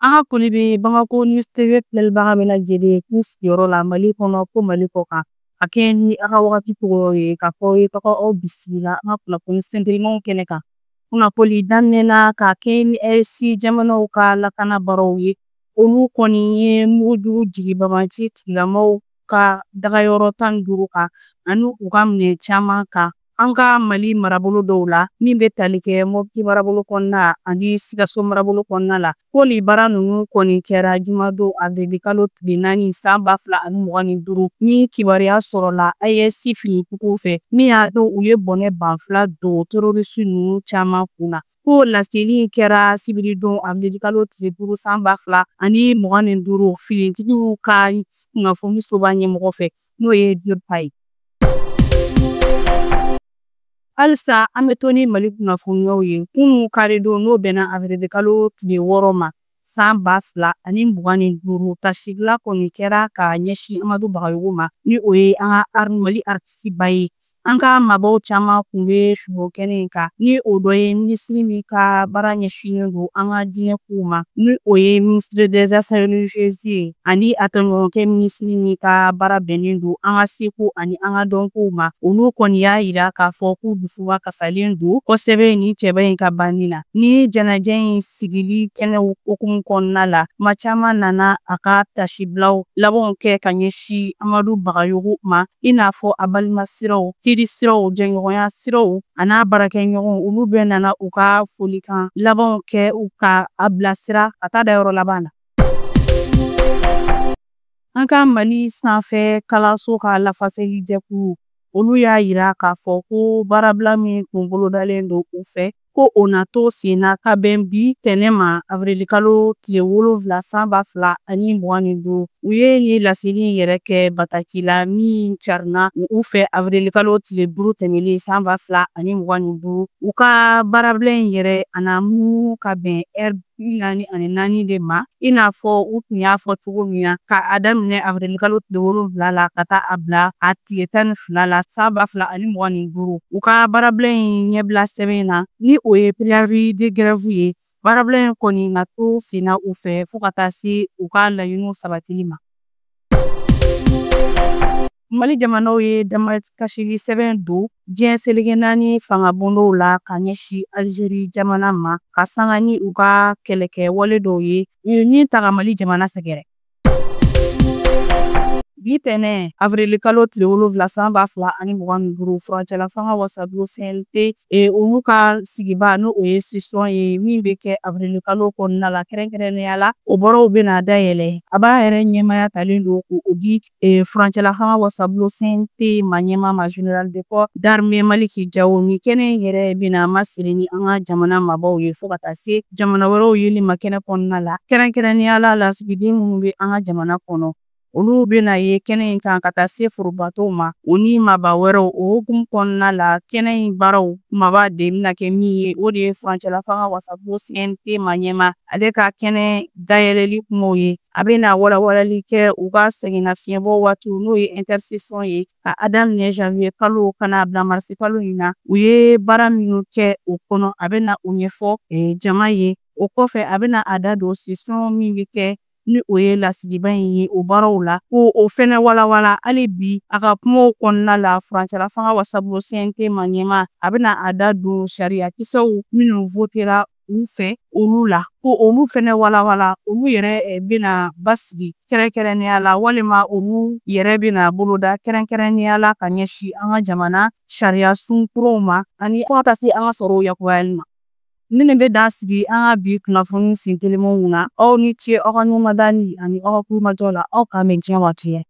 An ka foli bɛ Bamako News TV filɛlibaga bɛɛ lajɛlen k'u sigiyɔrɔ la Mali kɔnɔ fo Mali kɔ kan. A kɛɲɛ ni aw ka wagati cogoyaw ye k'a fɔ aw ye aw bisimila an ka kunnafoni sentelimanw kɛnɛ kan. Kunnafoni daminɛ ka kɛɲɛ ni AES jamanaw ka lakana baaraw ye, olu kɔni ye mugujugu jigin banbaanci tigilamɔgɔw ka dagayɔrɔ 15 kan ani u ka minɛn caman kan an ka Mali marabolo dɔw la, min bɛ tali kɛ Mɔti marabolo kɔnɔna ani Sikaso marabolo kɔnɔna la. Ko nin baara ninnu kɔni kɛra jumadon awirilikalo tile 4 san 2025, ni kibaruya sɔrɔla AES finitigiw fɛ, min y'a to u ye bɔnɛ banfula don terorisi ninnu caman kun na. Ko laseli in kɛra sibiridon awirilikalo tile 5 san 2025 finitigiw ka kunnafoni soba ɲɛmɔgɔ fɛ, n'o ye Dirpa ye. Halisa an bɛ to ni Mali kunnafoniyaw ye. Kunun karidon, n'o bɛnna awirilikalo tile 6 ma san 2025, taasibila kɔni kɛra ka ɲɛsin Amadu Bagayogo ma, ni o ye an ka Mali artisiba ye. An ka maabaw caman tun bɛ sugo kɛnɛ in kan, ni o dɔ ye minisiri min ka baara ɲɛsinnen don an ka diinɛ kow ma, ni o ye ministre des affaires religieuses ye, ani a tɔɲɔgɔnkɛ minisiri min ka baara bɛnnen don an ka seko ani an ka dɔnkow ma. Olu kɔni y'a jira k'a fɔ k'u dusuba kasalen don kosɛbɛ nin cɛba in ka banni na. Ni janaja in sigili kɛnɛw hukumu kɔnɔna la, maa caman nana a ka taasibilaw labanw kɛ ka ɲɛsin Amadu Bagayogo ma, i n'a fɔ a balima siraw, teri siraw, jɛɲɔgɔnya siraw an'a baarakɛɲɔgɔnw. Olu bɛɛ nana u ka folikan labanw kɛ ka a bilasira ka taa da yɔrɔ laban na. An ka Mali sanfɛ kalanso ka lafasali jɛkulu, olu y'a jira k'a fɔ ko baarabila min tun bolodalen don u fɛ, ko o na to sen na ka bɛn bi tɛnɛn ma awirilikalo tile 7 san 2025. U ye nin laseli in yɛrɛ kɛ bataki la min carinna u fɛ awirilikalo tile 5 tɛmɛnen san 2025. U ka baarabila in yɛrɛ, a na munumunu ka bɛn ɛri 44 de ma, i n'a fɔ u tun y'a fɔ cogo min na ka a daminɛ awirilikalo tile 7 la ka taa a bila a tile 12 la san 2025. U ka baarabila in ɲɛbila sɛbɛn na, ni o ye préavis de grève ye, baarabila in kɔni na to senna u fɛ fo ka taa se u ka laɲiniw sabatili ma. Mali jamanaw ye damakasili sɛbɛn don diɲɛ seleke naani fangabondow la ka ɲɛsin Alizeri jamana ma, ka sanga ni u ka kɛlɛkɛ wale dɔw ye u ye min ta ka Mali jamana sɛgɛrɛ. Bi tɛnɛn awirilikalo tile 7 san 2025, furancɛlafanga wasabulon CNT olu ka sigiba, n'o ye session ye min bɛ kɛ awirilikalo kɔnɔna la, kɛrɛnkɛrɛnnenya la o baaraw bɛna dayɛlɛ. A b'a yɛrɛ ɲɛmaaya talen don k'o di furancɛlafanga wasabulon CNT ma ɲɛmaa ma, général de corps d'armée Maliki Jawo. Nin kɛnɛ in yɛrɛ bɛna masiri ni an ka jamana maabaw ye fo ka taa se jamana wɛrɛw yeli ma kɛnɛ kɔnɔna la, kɛrɛnkɛrɛnnenya la lasigiden minnu bɛ an ka jamana kɔnɔ, olu bɛna ye kɛnɛ in kan, ka taa se forobatɔw ma, o ni maaba wɛrɛw. O hukumu kɔnɔna la, kɛnɛ in baaraw kumaba de bɛna kɛ min ye, o de ye furancɛlafanga wasabulon CNT ma ɲɛmaa ale ka kɛnɛ dayɛlɛli kumaw ye. A bɛna walawalali kɛ u ka sɛgɛnnafiɲɛbɔ waatiw, n'o ye intersession ye, ka a daminɛ janvier kalo ka n'a bila marisi kalo in na, u ye baara minnu kɛ o kɔnɔ, a bɛna o ɲɛfɔ jama ye. O kɔfɛ, a bɛna a da don session min bɛ kɛ, ni o ye lasigiba in ye, o baaraw la, ko o fɛnɛ walawala. Hali bi a ka kumaw kɔnɔna la, furancɛlafanga wasabulon CNT ma ɲɛmaa, a bɛna a da don sariya kisɛw minnu votera u fɛ olu la, ko olu fɛnɛ walawala, olu yɛrɛ bɛna basigi kɛrɛnkɛrɛnnenya la walima olu yɛrɛ bɛna boloda kɛrɛnkɛrɛnnenya la ka ɲɛsin an ka jamana sariya sun kuraw ma, ani fo ka taa se an ka sɔrɔw yakuyali ma. Ni nin bɛ dan sigi an ka bi kunnafoni sentelimanw na. Aw ni ce aw ka ɲɔgɔndani ani aw ka kulomajɔ la. Aw k'an bɛn diɲɛ waati.